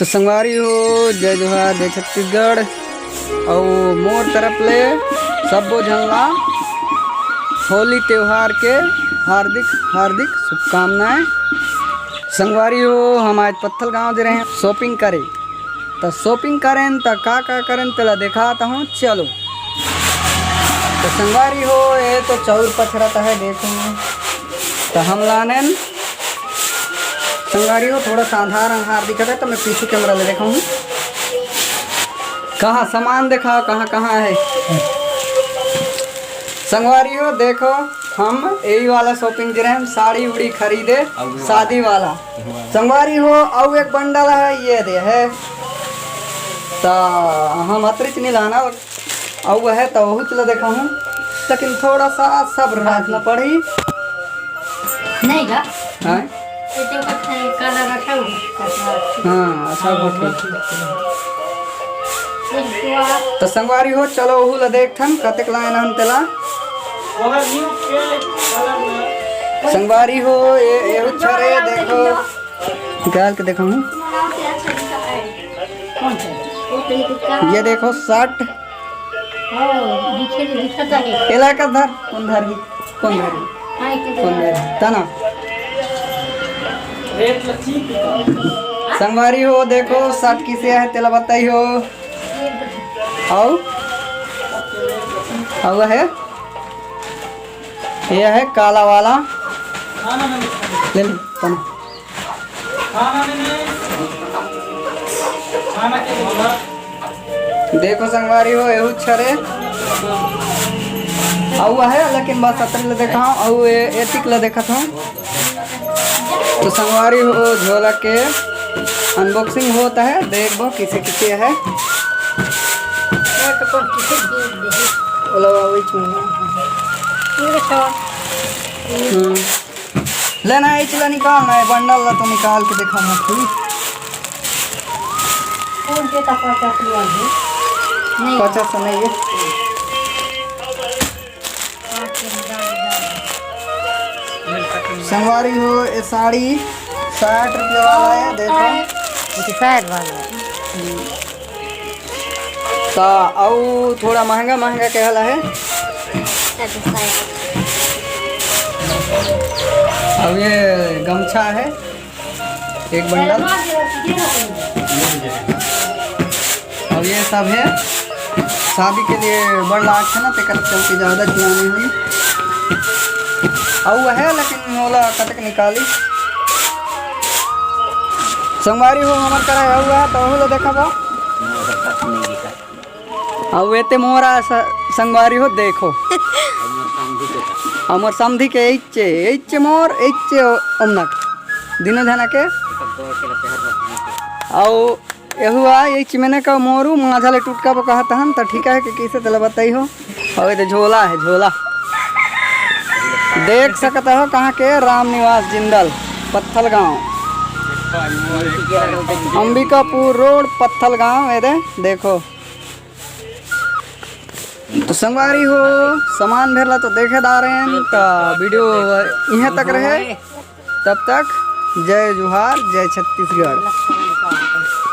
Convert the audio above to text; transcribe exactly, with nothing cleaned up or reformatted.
संगवारी हो, जय जोहार, जय छत्तीसगढ़। अउ मोर तरफ ले सब्बो झन ला होली त्योहार के हार्दिक हार्दिक शुभकामनाएं। संगवारी हो, हम आज पत्थल गांव दे रहे हैं शॉपिंग करे। त शॉपिंग करेन त का का करेन तेला देखात हूँ, चलो। त संगवारी हो, ये तो चाउर पछरत है, देखो। त हम लानेन संगवारी हो, थोड़ा सा अंधार अंधार दिखत है, तो मैं पीछू कैमरा ले देखा हूँ। कहाँ सामान देखा, कहाँ कहाँ है। संगवारी हो, देखो, हम यही वाला शॉपिंग जे रहे, हम साड़ी उड़ी खरीदे, अउ वाला। शादी वाला। अउ वाला। संगवारी हो, अउ एक बंडल है, ये दे है। त हम अतरिच नहीं लाना, अउ है त ओहू चला देखा हूँ, लेकिन थोड़ा सा सब्र रखना पड़ी। नहीं गा। हाँ? ये तो कुछ है, काला रखा हुआ है। हाँ, अच्छा, हाँ, ठीक। एक तो आप तो संगवारी हो, चलो ओहू ला देखथन, कतेक लायन हन तेला। संगवारी हो, ये, ये छरे देखो, निकाल के देखा हूँ। कौन सा? वो तो ये तो क्या? ये देखो, शर्ट। हाँ, दिखे, दिखता है। एला का धर, कौन धर ही? कौन धर ही? हाँ, एक तो कौन धर ही? तना। संगवारी हो, देखो, शर्ट किसे है, तेला बताई हो। अउ, अउ है, ये है काला वाला। ले ले, तना। देखो संगवारी हो, एहू छरे। अउ है, लेकिन बस अतरी ले देखा हूँ, अउ ए-, एतिक ले देखत हूँ। तो संगवारी हो, झोला के अनबॉक्सिंग होत है, देखबो किसे किसे है। ओला वही छूना। हम्म। लेना है, चला निकालना है, बंडल ला तो निकाल के देखा मैं, ठीक? कौन के का पचास वाला है? नहीं। पचास नहीं है। संगवारी हो, ये साड़ी साठ रुपया वाला है, देखो। ये तो साठ वाला है। त अउ थोड़ा महंगा महंगा के वाला है। अब ये गमछा है, एक बंडल। अब ये सब है शादी के लिए बड़ लागथे ना, तेकर चलते ज्यादा चुनाने हुई। अउ है, लेकिन मोला कतक निकाली। संगवारी हो, हमर करा है, अउ है, तो अहू ला देखा बा। अउ एते मोर आ स-, संगवारी हो, देखो। हमर समधी के इच्चे, इच्चे मोर, इच्चे ओ-, ओमनक। दिनो जना के। अउ एहू आ, इच्चे मेने का मोरू, माझा ले टूटका बा कहत हन, त ठीक है कि किसे तेला बताई हो। अउ एते झोला है, झोला। देख सकत हो कहाँ के, राम निवास जिंदल, पत्थल गांव। अंबिकापुर रोड, पत्थल गांव, एदे देखो। तो संगवारी हो, सामान भेरला तो देखे दारेन, त वीडियो इहाँ तक रहे। तब तक जय जोहार, जय छत्तीसगढ़।